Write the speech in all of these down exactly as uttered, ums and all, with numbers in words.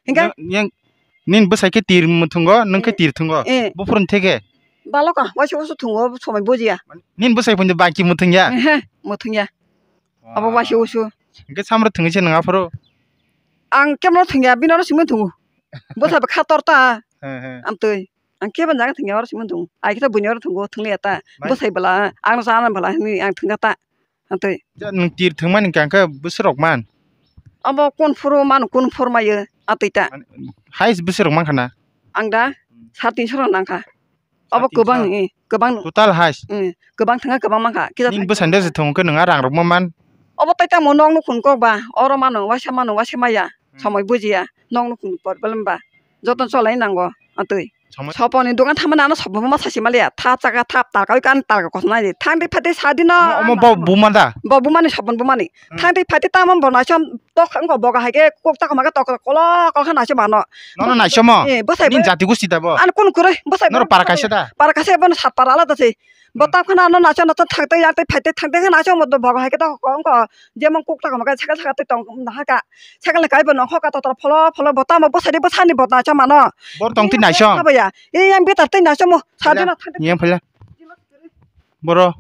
Hingke? Yang, yang, nin bwsai khe tir muthungo, nung khe Eh. Tir thungo. Eh. Buphuru theke? Baloka, waisa waisa thungo, somai bujiya. Nin bwsai phunde baki muthungya? Ehe, muthungya. Abo waisa waisa. Hingke samro thungwi se nung aphuru? Ang kemro thungya, bini oro simi thungo. Bwsai bwkha torta. He, he. Amtwi. Ang kebo jaga thangya oro simi thung. Ai khe buini oro thungo thungliya ta. Bai. Bwsai bwla ang sana bwla hinwi ang thungya ta. Atwi. Ja, nwng tir thwngmani hwnkha khe bwswk rok man? Abo kun phuru mano kun phuru mayo atwi ta. Mane, highest bwswk rok mankha na? Ang da Hmm. Sare tinso rok nangkha. Abo Sare tinso? Kwbang, eh, kwbang. Total highest? Eh, kwbang thangkha kwbang mankha. Kisa Nini thangkha. Bwsani de se thwng khe nwng a rang rok ma man? Obo tai tamo nok nukhung kok ba, oro mano waisa mano waisa maya, Hmm. Somoi bujiya, nok nukhung problem ba, joto cholai nango, atwi. Somoi Soponi dogan thamani ano sopon ma sasi maliya, thap chaka thap, talka oi kan talka kosna di, thang di phate sa di no. Omo, omo bo buma da? Bo bumani sopon bumani. Hmm. Thang di phate tamo bo naisom tok wngko boga hai khe kok ta koma khe tok kolo kolo khe naisom ano. Nono naisomo? Eh, bwsai Nini bo. Jati gusti da bo? Ano kun kure, bwsai Noro bo para bwsai. Kaisa da? Para kaisa bono sat para alada se. Bo Hmm. Tam khana no nacha nacha thangte yate phaite thangte khana nacha mo do bogo hai khe to ko ko jemon kuk ta ko ma ka saka saka te tong na ha ka saka le kai bo nong kho ka to to pholo pholo bo tamo bwsari bwsani bo nacha mano. Bor tong ti naisong. Ka ba ya. E yang bitar te nacha mo sa de na thangte. Yang phala. Boro.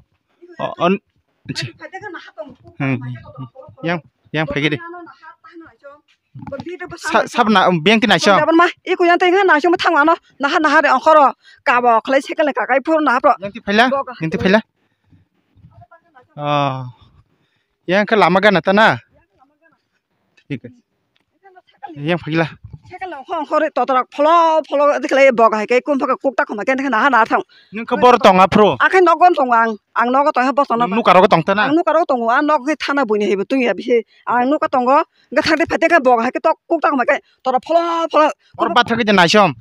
O, on. Phaite khana ha tong. Hmm. Yang, yang phai gede. Sa-, sab na, beng ti naisong. Sab na ma, iku yang tei na naisong thang ano, naha naha re ongkhoro, kabo khlai sekele kakai phuru naha pro. Yang ti phaila? Bo ka. Yang ti phaila? Oh. Yang khe lama gana ta na? Thik ase. Yang phaila. Sekele ongkhoro ongkhoro totora pholo pholo dikhlai bo ka hai kai kun phaka kuk ta khoma khe naha naha thang. Nung khe bor tong aphro? Akhai nogon tong ang, ang nogo tong ha bosong no. Nung nuka rogo tong ta na? Ang nuka rogo tongo, ang nog khe thana buini hai bo tungya bisi. Ang nuka tongo, Hwnkhe thangdi phaidi khe bo hai khe tok kuk tak mai khe tora pholo pholo. Or bathagwi de naisom.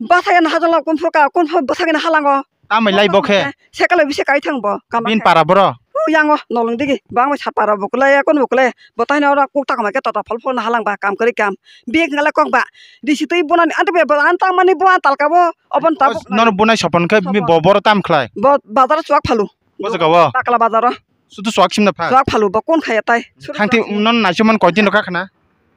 Bathagwi na hajalo kun phur ka kun phur bathagwi na halango. Tamai lai bo khe. Sekalo bisi kai thang bo. Bin para boro. U yango nolong digi bang mai sat para bo kulai kun bo kulai. Bo tai na ora kuk tak mai khe tora pholo pholo na halang ba kam kwrwi kam. Bik ngala kok ba. Disi twi bonani ante be an tang mani bo an talka bo. Obon tabuk. Nono bunai sopon khe mi bo boro tam khlai. Bo bazar chuak phalu. Bo jaga bo. Pakla bazar o. Sudu suak simna pha. Suak phalu bo kun khaya tai. Thangti non naichomon koi din rok khna.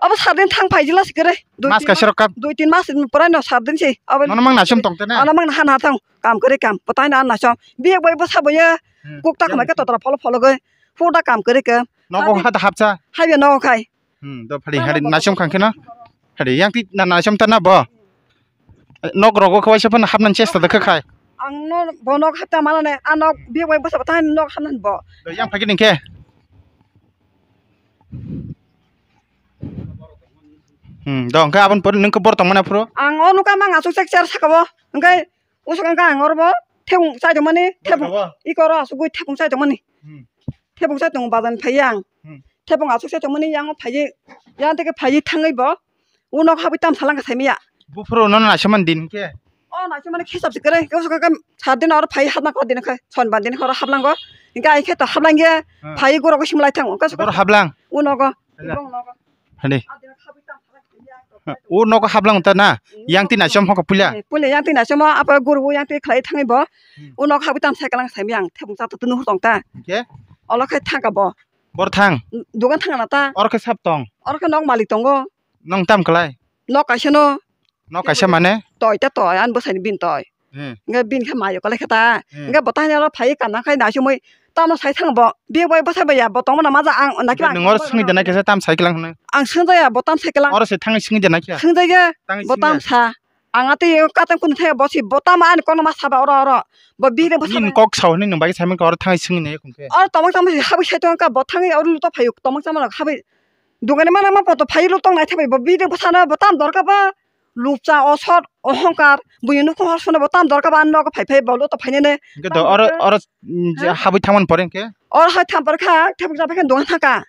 Abo sardin thang phai jila sikere. Mas kaisa rok kap. Dui tin mas pura no sardin si. Abo. Nono mang naichom tong tene. Ano mang na hana thang kam kare kam. Patai na naichom. Biyak bai bo sabo ye. Hmm. Kuk tak mai ke totra pholo pholo goi. Phuda kam kare ke. Nogo hata hapcha. Haibe nogo khai. Hmm, do phali hari naichom khang kheno. Hari yang ti na naichom ta na bo. Nok rogo khe waisa phano hapnani chesta da khe khai. Ang no bo nok hapta manane, a nok bi wai bwsa bwtang nok hapnani bo. Do yang phagi ningkhe. Hmm, do hwnkhe aboni pore nungkhe bor tongmani aphuru? Ang o nukha mang aswk sek chair saka bo. Hwnkhe usuk hwnkhe ang oro bo thebung chai tongmani, thebung. Iko oro aswk gui thebung chai tongmani. Hmm. Thebung chai tongo bazan phai ang. Hmm. Thebung aswk chai tongmani yang phai yang teke phai thangwi bo. Uno habwi tam salang ka saimiya. Buphuru no naisaman din khe. O naisaman khe sabse kere. Kau suka kam sadin or phai habna ko din khe. Son ban din horo hablango. Hingke ai khe to hablang ye. Hmm. Phai goro ko simlai thango. Kau suka. Goro hablang. Uno go. Hala. Ibong no go. Hani. O nogo hablang ta na? Yang ti naisom hoko puila? Eh, puila yang ti naisom apa guru yang ti khlai thangwi bo. Hmm. O nok habwi tam sai kalang saimi ang thebung cha tunu tong ta. Hingke? Olo khai thangka bo. Bor thang? Dugan thangna ta. Oro khe sab tong? Oro khe nok malik tongo. Nong tam khlai? Nok kaisa no. Nok kaisa mane? Toi ta toi, an bwsai ni bin toi. Hmm. Hingke bin khe mayo kole khe ta. Hmm. Hingke bo tani oro phai kana khai naisomoi tamo sai thang bo. Bi bai bwsai bai ya bo tongma na maja ang na kiba. Nung oro swngwi de naikhe tam sai kilang hwnwi. Ang swngjaya bo tam sai kilang. Oro se thangwi swngwi de naikhe. Swngjaya bo tam sa. Ang ati katang kun thaya bo si bo tam ani kono ma saba oro oro. Bo bi de bwsai. Nin kok sao hwnwi nung bai sai man oro thangwi swngwi nai khungkhe. Oro tamo tamo si habwi sai tong ka bo thangwi oro luto phayo tamo tamo habwi. Dugani mana ma poto phai luto nai thabai bo bi de bwsano bo tam dorka ba. Lupcha, osot, ohongkar, buini nukhung hor sona bo tam dorka ba, nogo phai phai bo luto phai nene. Hingke do oro, oro, mm, je habwi thangmani pore hingke? Oro hai tham pore kha, thebung chapai khe dogan thangka.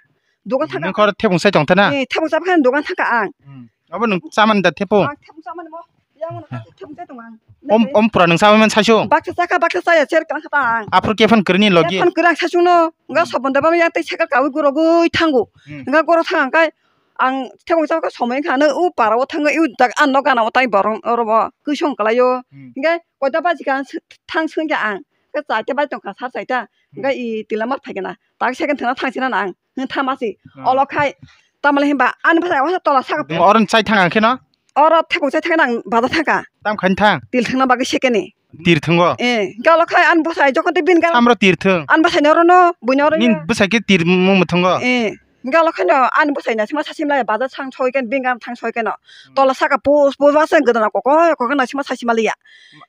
Dogan thangka. Nung khe oro thebung sai tong thana? Eh, thebung chapai khe dogan thangka ang. Hmm. Abo nung chamani da thebung? Ang thebung chamani mo, yang no thebung chai tong ang. Om, om pura nung chamani man saisu? Baksa chakha, baksa chaya cher kang kha ta ang. Aphuru kephang kwrwini logi? Kephang kwrwng saisu no, nga sobon da ba yang tei cycle kawi guro gwi thango. Hmm. Nga goro thang kai. Ang thebung chakha somoi wngkha, ano u para o thango, u dak ano gana o tai borok oro bo kwisong kwlai o. Hmm. Hingke koita baji kha thang songkha ang, hingke chaita bai tongkha sar chaita, hingke i tila mar phaikhe na, tak second thangna thangsinana ang, hing thangmasi, hmm, olo khai, tamale hinba ani bwsai o tola saka. Oro chai thang ang kheno? Oro thepung chai thangna ang bazar thangkha. Tam khain thang? Til thangna bagwi sekeni. Tir thango? Eh, galo khai an bwsai jokon tei bin galo. Samro tir thang? An bwsai noro no, buino oro. Nin bwsai khe tir mung muthango? Eh, galo khai no an bwsai na sima sasim lai bazar thang soi ken bin gam thang soi keno. Tola saka pus pus basa gudana kokoi kokoi na sima sasim liya.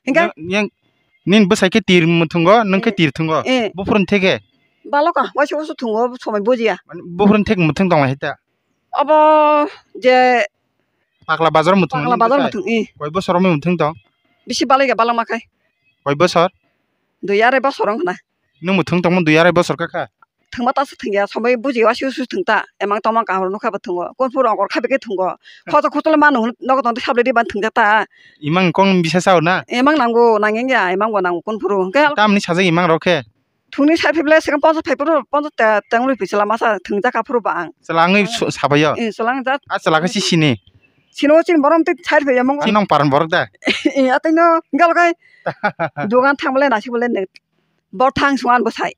Hinga? Yang nin bwsai khe tir muthango, nung khe tir thango? Eh. Buphurun theke? Baloka, waisa waisa thungo, somai bujiya. Buphurun thek muthang tong hai ta? Obo je Pakla bazar muthung Pakla bazar muthung, eh. Koi bosor romwi muthung tong? Bisi balai ga balama khai. Koi bosor? Dui arai bosor wng khna. Nung muthung tongmo dui arai bosor kha kha? Thwngma ta se thwngya, somoi buji wasi usu thwng ta. Emang tongma kahor nukha bo thwngo. Konphuru ongkor kha beke thwngo. Khoto khotole manu nogo tong sabledi ban thwngjak ta. Imang kong bisa sao na? Emang nango, nangya, emang bo nango konphuru. Hwnkhe tamni sajak imang rok khe? Thungni sai phaible, sekam ponsa phai phuru, ponsa te-, tengri phi chwla masa thwngjak aphuru ba ang. Chwla wngwi su-, sabaio? Eh, chwla wngjak. A chwla khe si sini? Sino chini borom tei sai phaiya mongo. Chini nong paran borok da? Eh, atino, galo kai. Dogan thang bole, nasi bole, ne. Bor thang sungan bo sai.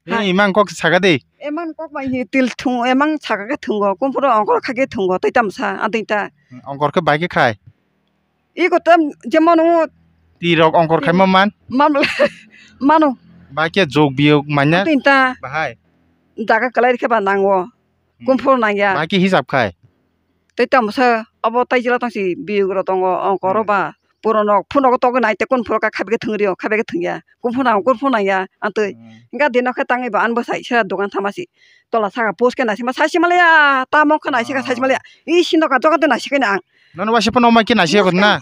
Hai. Ni imang kok saka de? Emang kok bai hi til thung, emang saka khe thungo, kumpuro ongkor kha khe thungo, tei tamsa, atita. Ongkor khe bai khe khai? Iko tam jemon o. Tirok ongkor khaima man? Mam-, mano. Ba khe jog biyog manya? Tin ta. Bahai. Jaga kalai khe ba nango. Hmm. Kumphur nangya. Ba khe hisab khai? Tei tamo sa obo tai jila tong si biyog ro tongo ongkor ro ba. Puro nok phunuk togwi nai te kun phuru kha khabe khe thwngri o khabe khe thwngya. Kumphur nang kumphur nangya antwi. Hmm. Ga dino khe tangwi ba an bwsai sera dogan thama si. Tola saka post khe naisima saisima le ya. Tamo khe naisika saisima le ya. Ih, sino ka joga de naisika ni ang. Nono waisa phano ma khe naisika na?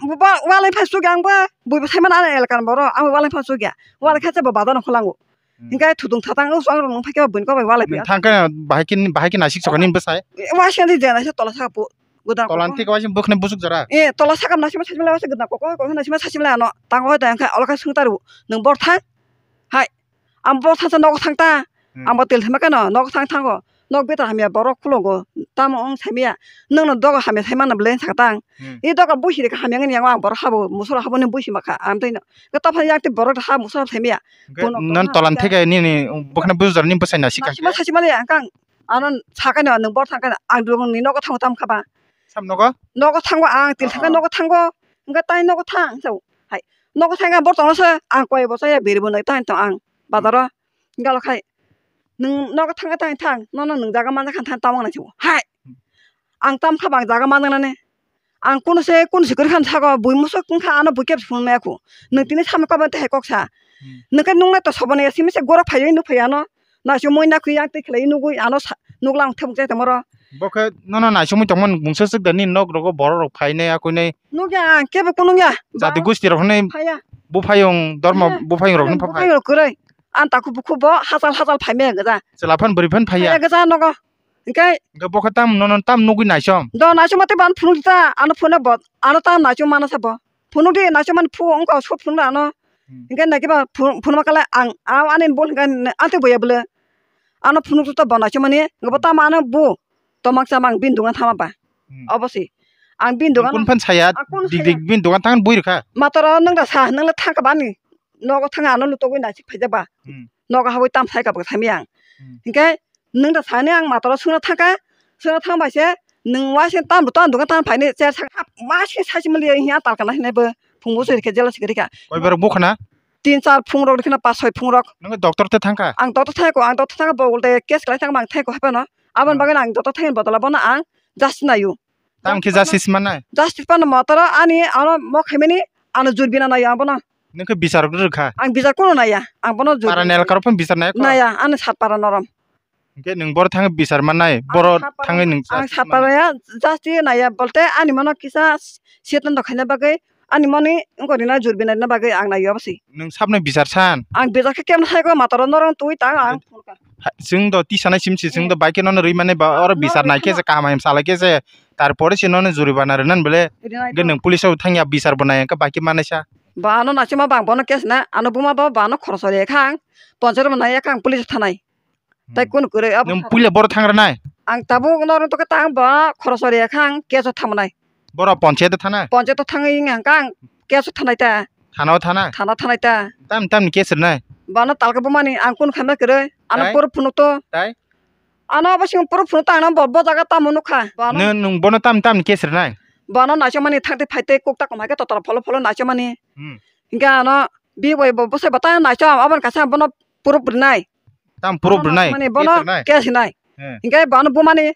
Walai phan sugya ang ba. Bui bo saimano ano elaka ni borok. Ang walai phan sugya. Walai kha se bo bazar no kholango. Hmm. Hinkhe thutung thatang ang rong nung phaikhe bui ko bai walai phan. Thang khe bahai khe bahai khe naisik soka ni bwsai. Waisa di jena se tola saka po. Godan. Tola ni thik waisa bwkhne busuk jora. Eh, tola saka naisima saisima le waisa godan ko ko naisima saisima le ano. Tang hoi da ang kha ola kha sung taru. Nung bor thang. Hai. Ang bo thansa nogo thang ta. Hmm. Ang bo tel thangma khe no nogo thang thango. Nok beta hamya borok khulungo. Tamo wng saimaya. Nwng no dogo hamya saimano belai sakha tang. Hmm. I dogo buisi rikha hamya wngni yango ang borok habo musoro habo ni buisi makha. Ang tei no. Khe topha yang tei borok ha musoro saimaya. Hwnkhe non tolan theke nini bwkhano bujor ni bwsai nasika. Nasima sasimani ang kang. Ano sakai no nwng bor thang khe ang dugong ni nogo thango tam kha ba. Sam nogo? Nogo thango ang til thang nogo thango. Hwnkhe tai nogo thang sao. Hai. Nogo thang ang bor tongno se ang koi bo chaya beri bo nai tai tong ang. Bazaro. Galo khai, nwng nogo thang thang thang, nono nwng jaga manjak kha thang tamo nang sibo. Hai, ang tam kha bang jaga manjak nani. Ang kuno se, kuno se kwrwi kha sago, bui musuk wngkha ano bui kebo phunuk maya khu. Nwng tini samung kabo tei hai kok sa. Hmm. Nwng khe nungnai to sobo nai simi se gorok phaiwi nuk phai ano. Naisuk mui nakhui yang tei khlai nugui ano sa, nukla ang thebuk jai tongmoro. Bo khe nono naisuk mui tongmani mungsa swk da nini nok rogo borok rok phainai akoinai. Nukya ang kebo kunung ya. Jati gusti rok hwnwi phaiya. Buphayung dormo buphayung rok hwnwi pha phai. Buphayung rok kwrwi. Ang takhuk bukhuk bo hachal hachal phaimaya gwja. Chwla phan bwrwi phan phaiya. Phaiya gwja nogo. Hwnkhe. Hwnkhe bo khe tam nono tam nugui naisom. Do naisom tei ban phunuk ta ano phunuk bo ano tam naisom mana sa bo. Phunuk di naisom man phu wngkha sut phunuk ano. Hmm. Hwnkhe naikhe ba phunuk ma kale ang ani bol hwnkhe ang tei boya bwle. Ano phunuk ta bo naisom mani hwnkhe bo tamo ano bu tomang chamang bini dogan thama ba. Hmm. Obo se. Ang bini dogan. Kun phan saya dik dik bini dogan thang bui rwkha. Mataro nwng da sa nwng le thang ka bani. Nogo thang ano lutogwi naisik phaijak ba. Hmm. Nogo habwi tam sai ka bo thami ang. Hmm. Hwnkhe nwng da sani ang mataro sungna thangkha. Sungna thang bai se nwng waise tam tam dogan tam phaini cher sak ma se sai mali ya talka na hinai bo phung bo se rikhe jela se rikha. Koi borok bukhana? Tin char phung rok rikhe na pas soi phung rok. Nwng doctor te thangkha? Ang doctor thangko ang doctor thangkha bo ulte case khlai thangma ang thangko haphano. Aboni bagwi ang doctor thangni bodol bono ang justice naio. Tam khe justice manai? Justice pano motoro ani ano mo khaimani ano jurbina naio ang bono. Nwng khe bichar rwkha? Ang bichar kuno naiya. Ang bono jur. Para nel karok phano bichar nai kho? Naiya, ani sat para norom. Hwnkhe nwng boro thangwi bichar mannai, boro thangwi nwng. Ang sat para ya, just naiya bolte ani mano kisa setan rok khaina bagwi, ani mani wngkori na jur binai na bagwi ang naiya obosi. Nwng sabnai bichar san? Ang bichar khe kemno sai kho matoro norom twi tang ang. Chwng do tisanai simsi, chwng do bai khe nono rwi mani ba oro bichar nai khe se kaham ham salai khe se, tarpore se nono juribana rwnan bole. Hwnkhe nwng police o thangya bichar bo nai hwnkhe bai khe manaisa. Ba ano naisima bang bono case na, ano buma bo ba ano khoroksa rikha ang, ponchayat bo naiya kha ang police thanai. Tai kunu kwrwi abo. Nwng puila boro thang rwnai? Ang tabuk norok tokhe tang bo khoroksa rikha ang case o thangnai. Boro ponchayat o thanai? Ponchayat o thangwi wngkha ang case o thanai ta. Thana o thana? Thana thanai ta. Tam tamni case rwnai? Bono talka bumani ang kunu khaima kwrwi, ano puro phunuk to. Tai? Ano abo sing puro phunuk to ang bo bo jaga tamo nukha. Nwng bono tam tamni case rwnai? Bono naichomani thangtwi phaitwi kuk takhum hai khe totra pholo pholo naichomani. Hmm. Hinkhe ano bihik bai bo bwsai bo ta naichom aboni kaisa bono proof rwnai. Tam proof rwnai, Mani bono case rwnai. Case rwnai. He. Hinkhe bono bumani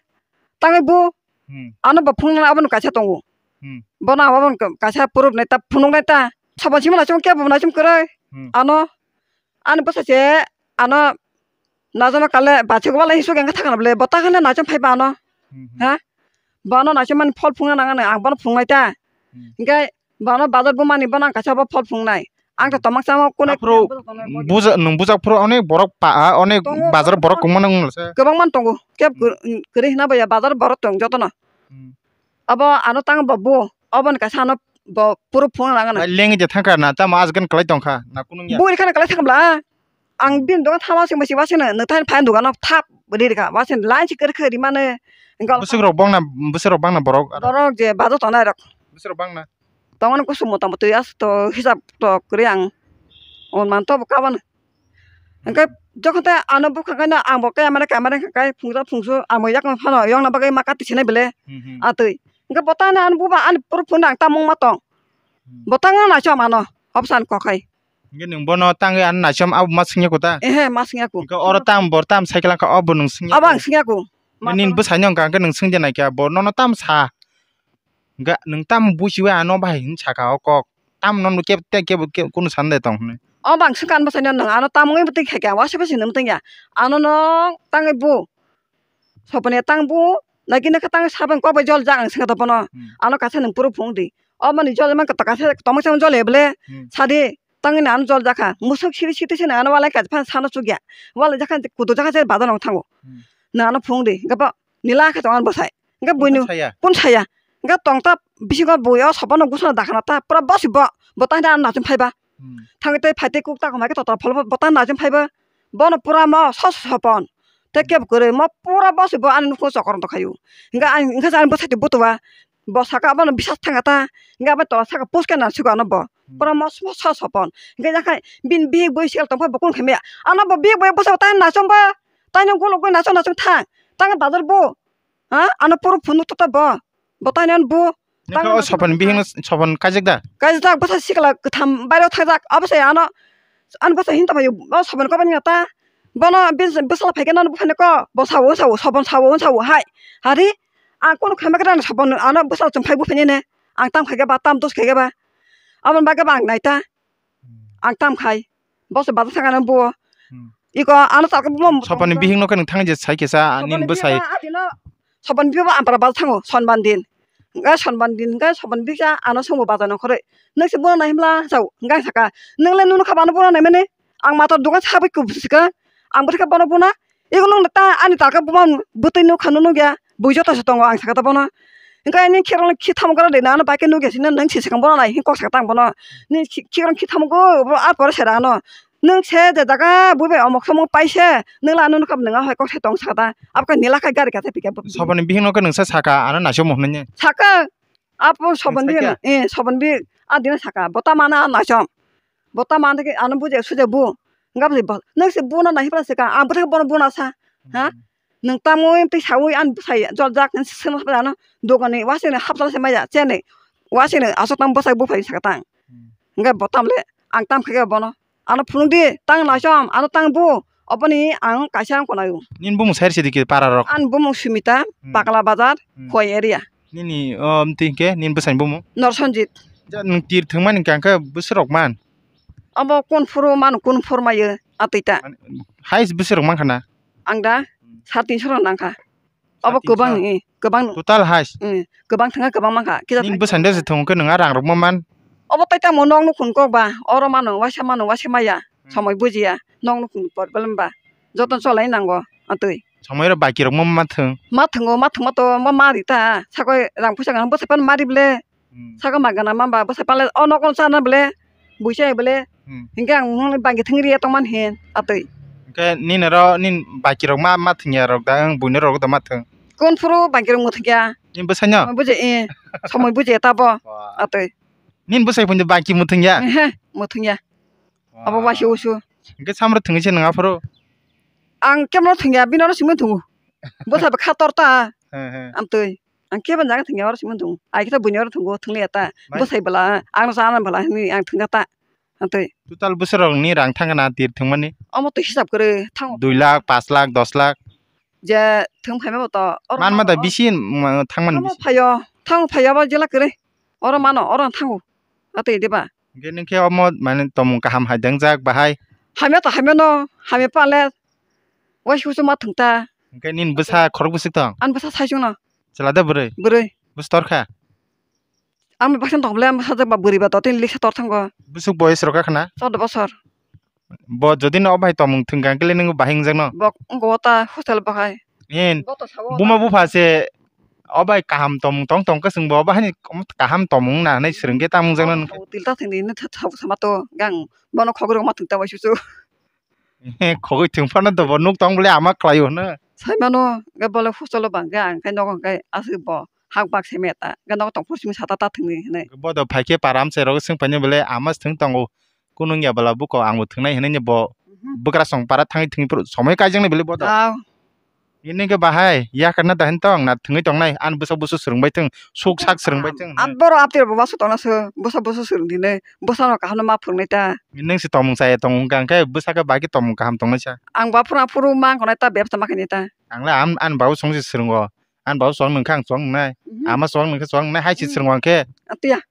tangwi bu Hmm. ano bo phunuknani abono kaisa tongo. Hmm. Bono abono kaisa proof rwnai ta phunuknai ta. Sabon simi naichom kebo naichom kwrwi. Hmm. Ano ani bwsai se ano najama kale bachi go bale hisuk engkha thangna bole bo ta khana najam phai ba ano. Hmm, hmm. Ha? Bono naichomani phol phunukna nangani ang bono phunuknai ta. Hmm. Hinkhe bono bazar bumani bono ang kaisa bo phol phunuknai. Ang to tomang samo kune Aphuru buja-, nwng bujak phuru onek borok pa, onek Tongo, bazar borok borok kwbangma nang se. Kwbangma tongo. Keb Hmm. kwrwi hina baya bazar borok tong jotono. Hmm. Abo ano tang bo bu, oboni kaisa ano bo proof phunukna nangani. Lengwi je thangkha na, tamo aswk kwlai tongkha na kunu ya? Bui khana kwlai thangkha bla. Ang bini dogan thama sing masi wasing no, nwthai phan dogan no thap ri rikha. Wasing line si kwrwi kwrwi rimani. Bwswk rok bongna, bwswk rok bangna borok. Borok je bajo tongnai rok. Bwswk rok bangna. Tongmani kusum mota motwi aswk to hisab to kwrwi ang. On man to bo kabana. Hwnkhe jokhon tei ano bwkha khe no ang bo kaya mane kaya mane kha kai phungsa phungsu ang bo yakno phano yokna bagwi ma kati sinai bele. Hmm, hmm. Atwi. Hwnkhe bo tangni ano buba ani proof phone ang tamung ma tong. Hmm. Bo tangno naichom ano. Hobsa ni kok hai. Hwnkhe nwng bono tangwi ano naichom abo ma swngya kho ta? Ehe, ma swngya kho. Hwnkhe oro tam bor tam cycle wngkha obo nwng swngya kho? Abo ang swngya kho. Nini bwsai no wngkha hwnkhe nwng swngya naikha bo nono tam sa. Hwnkhe nwng tam buchiwi ano bahai hinwi sakha o kok. Tam nono kebo tei kebo kunu sanda tong hinwi. Obo ang swngkha ano bwsai no nwng ano tamungwi bwtwi khaikha wasi bwsai nwng tongya. Ano no tangwi bu. Soponi tang bu, naki naki tang sabang kok bai jol jak ang singkha bono. Hmm. Ano kaisa nwng proof phung di. O mani jol man kata kaisa tomang sama jol eble. Hmm. Sadi, tang ini ano jol jakha. Musuk siri siri sini ano walai kaisa phan sano chukya. Walai jakha kudu jakha se badal nang thango. Hmm. Na ano phung di. Gapa nila kha tong ano bwsai. Ga buino. Saya. Pun saya. Ga tong ta bisingo bui o sopono gusana dakhana ta. Pura bosi bo. Bo tang da ano nachum phaiba. Hmm. Thangwi tei phaitwi kuk takhum hai khe totra pholbo bwtang naichom phaibo. Bono pura mo sos sopon. Tei kebo kwrwi mo pura bosi bo ani nukho chokor tongkhaio. Hwnkhe ani hwnkhe ani bwsai twi butua. Bo saka abono bisas thangkha ta. Hwnkhe abo tola saka puske nang siko ano bo. Hmm. Pura mo sos sopon. Hwnkhe yakhai bini bihik boi sikal tongkha bo kunu khaimaya. Ano bo bihik boi bwsai tang naichom ba. Taino golok goi naichom naichom thang. Tang bazar bo. Ha? Ano pura phunuk tota bo. Bo taino bo. Nokha o sopon bihing no sopon kaijak da? Kaijak bwsa sikla kwtham bairo thajak abo se ano. Ano bwsa hinta phaio o sopon koba ni ta. Bono bwsala phaikhe nang buphani ko bo sao sao sopon sao sao hai. Hari ang kono khaima khe sopon ano bwsala chwng phai buphani ne. Ang tam khaikhe ba tam dos khaikhe ba. Aboni bagwi ba ang nai ta. Ang tam khai. Bo se bazar thang ano bo. Hmm. Iko ano talka bo. Sopani bihik no khe nang thang je sai khe sa ani bwsai. Sopani bihik bo ampara bazar thango sonban din. Ga sonban din ga sopani bihik sa ano songo bazar no khore. Nang se bo nai himla sao ga saka. Nang le nunu khaba ano bo nai mane. Ang mator dogan sabai ko sika. Ang bwrwkha bono buna. Ego nwng ta ani talka buma bwtwi nukha nw nukya bui joto se tongo ang saka ta bono. Hwnkhe ani khirang khitham gora de nang bai khe nukya sini nang si swkang bono nai hwn kok saka ta ang bono. Ni khirang khitham go bro a pore se rano. Nwng se je jaga bui bai omok somok pai se nwng la nw nukha nwng a hoi kok se tong saka ta. Abo khe nila khai gari kha se pika. Sopani bihik no khe nwng sa saka ano naisok mo hwnwi. Saka abo sopani bihik eh sopani bihik a dina saka bota mana naisom. Bo ta man theke ano bujak sujak bu. Hingke bo, nang se bono nai hipra se ka, ang bwthake bono bona sa. Ha? Hmm. Nang tamwi tei sawi ang bwsai jol jak nang se sengma hapla ano. Dogan ni wasing ni hapla se maya, cheni. Wasing ni aswk tang bwsai buphai saka tang. Hmm. Hingke bo tamle, ang tam khaikhe bono. Ano phunuk di, tang naisom, ano tang bu. Oboni ang kaisa ang konayo. Nini bumung sai rwsidi khe para rok? Ani bumung Sumita, Hmm. Pakla Bazar, Hmm. Khowai area. Nini, o, twi hingke nini bwsani bumung? Norsonjit. Ja, nwng tir thwngmani hingka hingke bwswk rok man? Abo kun phuru mano kun phuru mayo, atwi ta. Hai bwswk rok mankha na? Ang da, Hmm. Sar tinso rok nangkha. Abo Sar tinso? Kwbang, eh, kwbang. Total hai? Eh, kwbang thwngkha, kwbang mankha. Kisa Nini thang- bwsani de se thwng khe nwng a rang rok ma man? Obo tai tamo nok nukhung kok ba, oro mano, waisa mano, waisa maya, Hmm. somoi bujiya, nok nukhung problem ba. Joto cholai nango, atwi. Somoi rok baki rok ma ma thwng? Ma thwngo, ma thwngma to, ma ma ri ta, sakoi rang puisa gana bwsai pan ma ri ble. Hmm. Saka ma gana ma ba bwsai pale o nokol chana bole, buisa bole. Hmm. Hingke ang nung bangke thwngri ya tongman hin atwi. Hingke nini ro nin baki rok ma, ma thwngya rok da, ang buino rok da ma thwng. Kon phuru bangke rok muthungya. Nin bwsai no? Buje, eh, somoi buje tabo. Wah. Atwi. Nin bwsai phunde baki muthungya? Ehe, muthungya. Wah. Abo waisi usu. Hingke samro thwngwi se nang aphuru? Ang kemro thwngya, bino ro simi thwngo. Bwsa bwkha tor ta. He, he. Amtwi. Ang kebo jaga thwngya oro simi thung. Ai khe buini oro thwngo thwngliya ta. Bai. Bwsai bwla ang sana bwla hinwi ang thwngya ta. Antwi. Total bwsarokni rang thangna tir thwngmani? Omo to hisab kwrwi thango. Dui lakh, paanch lakh, dos lakh. Je thwng phaima bo to oro. Manma da bisi, mm, thangmani bisi. Phaio, thango phaio abo jela kwrwi. Oro mano, oro thango. Atwi diba? Hwnkhe nung khe omo mane tomung kaham hai dengjak bahai. Hamya to hamya no, hamya pale. Waisa kusu ma thwng ta. Hwnkhe nini bwsa khorok bwswk tong? Ani bwsa saichung no. Chwla da bwrwi? Bwrwi. Bwswk tor kha? Ang baksa tong bole, ang sajak ba bwrwi ba to tini liksa tor thango. Bwswk boyes rok kha na? Chordo bosor. Bo jodi no o bai tomung thwng kha hwnkhe le nung bahai wngjak no? Bo wngko ta hostel bahai. Hin. Bo to sabo buma ta. Bupha se o bai kaham tomung tong tong khe chwng bo bahai ni kaham tomung na hinwi swrwng khe tamo wngjak no nung khe? Sabo tilta thwngdi hinwi sabo sama to gang bono khogwi rok ma thwng ta bai susu. He, khogwi thwng phano dobo nuk tong bole ama khlai o hwno. Sai mano, hwnkhe bole hostel o bang khe ang khe nogo hwnkhe aswk bo hak bak se meta, hwnkhe nogo tong phuru simi sata ta thwngwi hinwi. Bo do phai khe para amchai rogo swng painai bole ama se thwng tongo, kunu wngya bwla buko ang bo thwngnai hinwi bo. Mhm. Bwkrasong para thangwi thwngwi phuru somoi kaijaknai bole bo do. Tao. Nini khe bahai yakarna da hin tong na thwngwi tongnai, ani bwsa bwsa swrwngbai thwng, suk sak swrwngbai thwng. Am borok apni rok bo ma swk tongna se, bwsa bwsa swrwng dinai, bwsa no kaham no ma phwrwngnai ta. Nung se tomung chaya tong hwnkha hwnkhe bwsa khe bai khe tomung kaham tongnai sa. Ang bo aphuru aphuru ma wngnai ta, bebsa ma khainai ta. Ang le am, ani babu song se swrwngo, ani babu chwng nung khe ang chwng nai, mhm, ama chwng nung khe chwng nai, hai se, mhm, swrwngo ang khe. Atiya.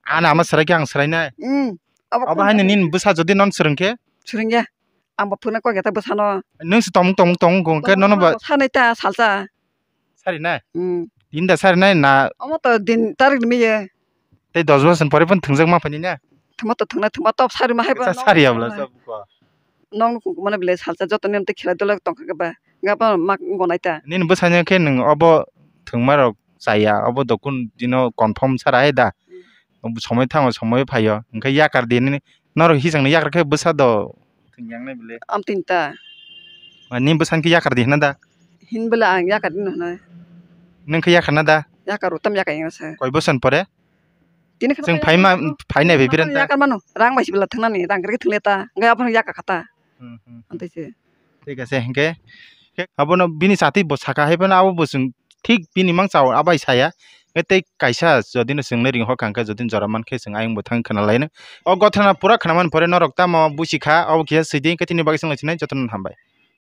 Ani ama swrai khe ang swrainai. Mm. Abo haino nini bwsa jodi non swrwng khe? Swrwngya. Ang bo phwrwngna kok ya ta bwsano. Nwng se tongmung tongmung tongmung khe nono ba sanai ta salsa. Sari nai? Hmm. Din da sari nai na? Omo to din tarik ni miye. Tei dos bosor pore phano thwngjak ma phani na? Thwngma to thwngnai, thwngma top sari ma hai ba. Sari abla sa buko. Nong mane bile salsa joto nem te khela dole tongkha ba. Ga ba mak gonai ta. Nini bwsano khe nwng obo thwngma rok chaya, obo dokun dino confirm sara hai da. Hmm. Somoi thango, somoi phaio, hwnkhe yakar di nini, norok hisang ni yakar khe bwsa do thwngya wngnai bwle. Am tin ta. Nini bwsa khe yakar di hwnna da? Hin bwle ang yakar di hwnna. Nung khe yakar na da? Yakar o, tam yakar yang sa. Koi boson pore? Tini khe chwng phaima, phainai bai biran ta. Yakar mano, rang bai se bwla thwngnani, rang khe thwngle ta, hwnkhe abono yakar kha ta. Hmm, hmm. Antwi se. Thik ase, hwnkhe, hwnkhe abono bini chati bo saka hai phano abo bo chwng thik bini mangsa o abai saya. Hwnkhe tei kaisa jodi no chwng nai ring hor kha hwnkhe jodi jora man khe chwng ayang bo thang khna lai no. O gothana pura khna man pore norok tamo busi kha, abo kisa sidi hwnkhe tini bagwi chwng lai sinai jotono hambai.